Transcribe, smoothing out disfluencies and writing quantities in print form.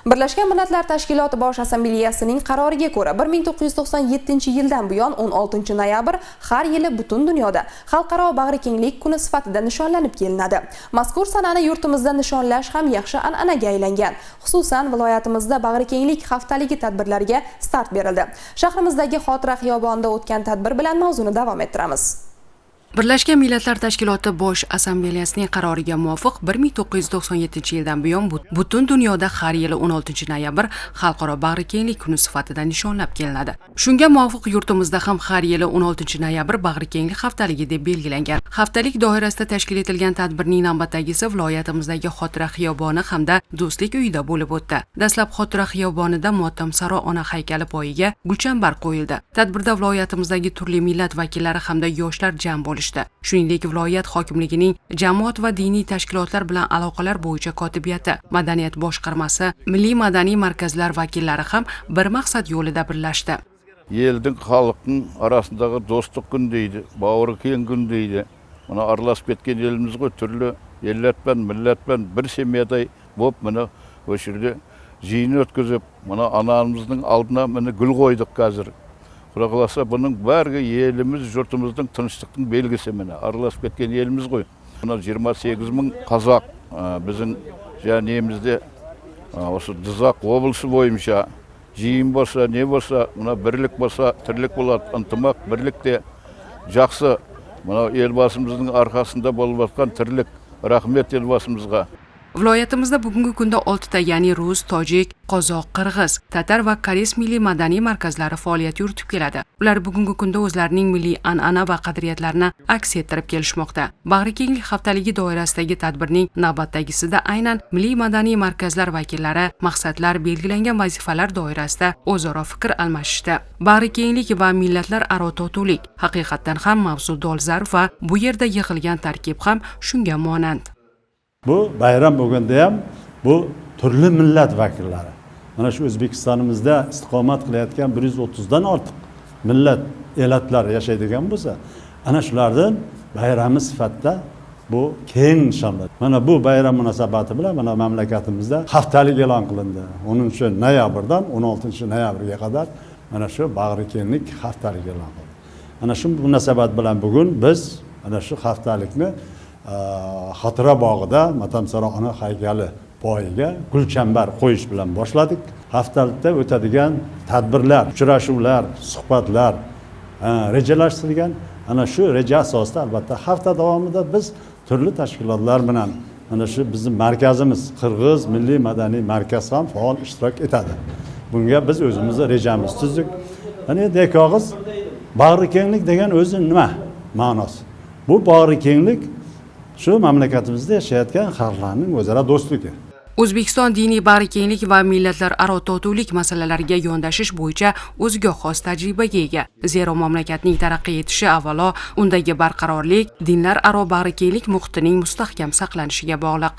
Birlashgan Millatlar Tashkiloti Bosh Assambleyasining qaroriga ko'ra, 1997-yildan buyon 16 noyabr har yili butun dunyoda Xalqaro bag'rikenglik kuni sifatida nishonlanib kelinadi. Mazkur sanani yurtimizda nishonlash ham yaxshi an'anaga aylangan. Xususan, viloyatimizda bag'rikenglik haftaligi tadbirlariga start berildi. Shahrimizdagi Xotira xiyobonida o'tgan tadbir bilan mavzuni davom ettiramiz. Birlashgan Millatlar Tashkiloti Bosh Assambleyasining qaroriga muvofiq 1997-yildan buyon butun dunyoda har yili 16 noyabr Xalqaro bag'rikenglik kuni sifatida nishonlab kelinadi. Shunga muvofiq yurtimizda ham har yili 16 noyabr bag'rikenglik haftaligi deb belgilangan. Haftalik doirasida tashkil etilgan tadbirning navbatdagisi viloyatimizdagi Xotira xiyoboni hamda Do'stlik uyida bo'lib o'tdi. Dastlab Xotira xiyobonida Motamsaro ona haykali poyiga gulchambar qo'yildi. Tadbirda viloyatimizdagi turli millat vakillari hamda yoshlar jam bo'lishdi. Shuningdek, viloyat hokimligining jamoat va diniy tashkilotlar bilan aloqalar bo'yicha kotibiyati, madaniyat boshqarmasi, milliy madaniy markazlar vakillari ham bir maqsad yo'lida birlashdi. Елдің, халықтың арасындағы достық күн дейді, бауыры кең күн дейді. Мына араласып кеткен еліміз ғой, түрлі елдермен, милләтпен бір семьядай болып, міне, осы жерде жиын өткізіп, мына анамыздың алдына, міне, гүл қойдық қазір. Құдай қаласа, бұның бәрі еліміз, жұртымыздың тыныштықтың белгісі. Міне, араласып кеткен еліміз ғой. Мына 28 мың қазақ біздің және немізде, осы Дызақ облысы бойынша жиын болса, не болса, мына бірлік болса, тірлік болады. Ынтымақ, бірлік те жақсы. Мынау Елбасымыздың арқасында болып жатқан тірлік. Рахмет Елбасымызға. Viloyatimizda bugungi kunda oltita, ya'ni rus, tojik, qozoq, qirg'iz, tatar va koreys milliy madaniy markazlari faoliyat yuritib keladi. Ular bugungi kunda o'zlarining milliy an'ana va qadriyatlarini aks ettirib kelishmoqda. Bag'rikenglik haftaligi doirasidagi tadbirning navbatdagisida aynan milliy madaniy markazlar vakillari maqsadlar, belgilangan vazifalar doirasida o'zaro fikr almashishdi. Bag'rikenglik va millatlararo totuvlik haqiqatdan ham mavzu dolzarb va bu yerda yig'ilgan tarkib ham shunga monand. Bu bayram bo'lganda ham bu turli millat vakillari, mana shu O'zbekistonimizda istiqomat qilayotgan 130dan ortiq millat, elatlar yashaydigan bo'lsa, ana shulardan bayrami sifatida bu keng nishonlanadi. Mana bu bayram munosabati bilan mana mamlakatimizda haftalik e'lon qilindi. 10 noyabrdan 16 noyabrga qadar mana shu bag'rikenglik haftaligi e'lon qilindi. Ana shu munosabat bilan bugun biz mana shu haftalikni Xotira bog'ida Motamsaro ona haykali poyiga gulchambar qo'yish bilan boshladik. Haftalikda o'tadigan tadbirlar, uchrashuvlar, suhbatlar rejalashtirilgan. Ana shu reja asosida, albatta, hafta davomida biz turli tashkilotlar bilan, mana shu bizni markazimiz, Qirg'iz milliy madaniy markaz ham faol ishtirok etadi. Bunga biz o'zimizni rejamiz tuzdik. Mana endi ikki og'iz, bag'rikenglik degan o'zi nima ma'nosi? Bu bag'rikenglik shu mamlakatimizda yashayotgan xalqlarning o'zaro do'stligi. O'zbekiston diniy bag'rikenglik va millatlararo totuvlik masalalariga yondashish bo'yicha o'ziga xos tajribaga ega. Zero mamlakatning taraqqiy etishi avvalo undagi barqarorlik, dinlararo bag'rikenglik muhitining mustahkam saqlanishiga bog'liq.